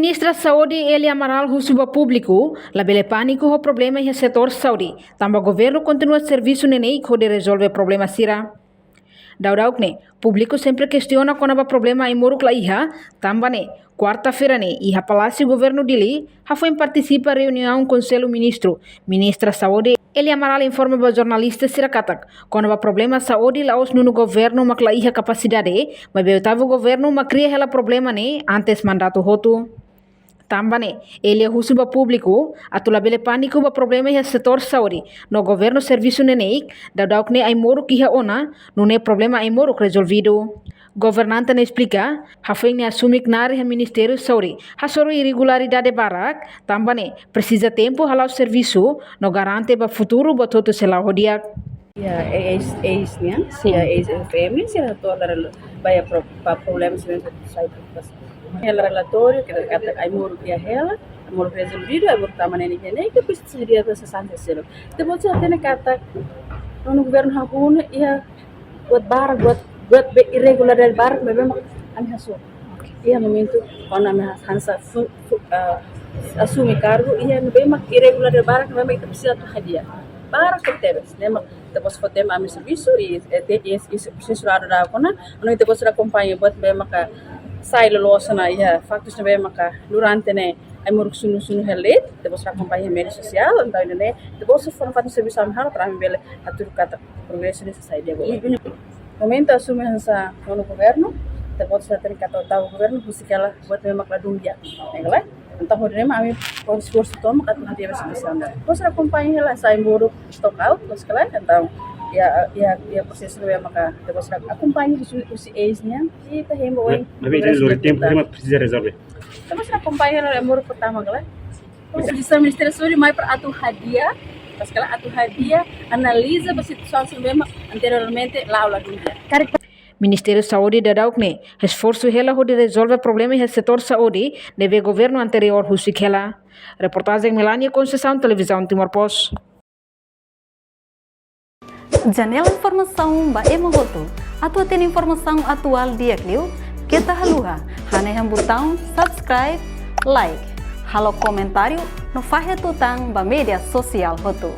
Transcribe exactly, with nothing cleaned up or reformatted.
Ministra Saúde Elia Amaral husu ba públiku labele pániku ho problema iha setór saúde, tanba governu kontinua servisu neineik hodi rezolve problema sira. Daudauk ne'e, públiku sempre kestiona kona-ba problema ai-moruk la iha, tanba ne'e, kuarta-feira ne'e, iha Palásiu Governu Dili, hafoin partisipa reuniaun Konsellu Ministru, Ministra Saúde Elia Amaral informa ba jornalista sira katak kona-ba problema saúde la'ós nonu governu mak la iha kapasidade, maibé oitavu governu mak kria hela problema ne'e antes mandatu hotu. Tanba ne'e, Elia husu ba públiku atu labele pániku ba problema iha setór saúde, no governu servisu neineik, daudauk ne'e ai-moruk iha ona, nune'e problema ai-moruk rezolvidu. Governante ne'e esplika, hafoin nia asume knaar iha Ministériu Saúde hasoru irregularidade barak, tanba ne'e presiza tempu hala'o servisu no garante ba futuru buat hotu sei la'o ho di'ak. Ya, eis, eis nian, sin, ya, eis F M nian, sira to'o la rela-, ba iha pro-, ba problema sira sai pas. Hela relatóriu, katak ai-moruk iha hela, ai-moruk rezolvidu, ai-moruk tama neineik-neineik, depois sira dia tu sasán sira. Depois sira hatene katak nonu governu hahú ne'e iha buat barak, buat, buat be irregularidade barak, ne'ebé mak ami hasoru. Iha momentu kuandu ami hanesan fu-, fu-, ah, asume kargu, iha ne'ebé mak irregularidade barak, ne'ebé mak ita presiza atu hadi'a. Barak tebes, ne'e mak depois fó tempu ami servisu, i, e, te, i, i, i, servisu ladu da kona, no depois akompaña buat ne'ebé maka sai loloos ona iha faktus ne'ebé maka durante ne'e ai-moruk sunu-sunu hela de'it, depois akompaña média sosiál, entaun ne'e, depois fó tempu servisu ami halo, para ami bele hatudu katak progresu ne'e sai di'ak. I, i, momentu asume hanesan nonu governu, depois hatene katak oitavu governu, husik hela buat ne'ebé mak ladún di'ak. Ne'e ka lae? Entaun hodi ne'e mak ami esforsu tomak atu hadi'a ba situasaun. Depois akompaña hela sai-moruk stock out, depois ka lae? Entaun, ya, ya, ya prosesu ne'ebé maka, depois akompaña husi, husi eis nian, i ita hemu oin. Maibé progresu lori tempu, ne'ebé mak presiza rezolve. Depois akompaña hela ai-moruk pertama ka lae? Depois bisa Ministériu Saúde mai para atu hadi'a, pas ka lae atu hadi'a, analiza ba situasaun ne'ebé mak anteriormente la'o ladún di'ak. Ministériu Saúde daudauk ne'e esforsu hela hodi rezolve problema iha setór saúde ne'ebé governu anteriór husik hela. Reportajen Melania Conceição, Televizaun Timor Post. Janela informasaun ba ema hotu. Atu hatene informasaun atuál di'ak liu, keta haluha hanehan butaun subscribe, like, halo komentáriu no fahe tutan ba média sosiál hotu.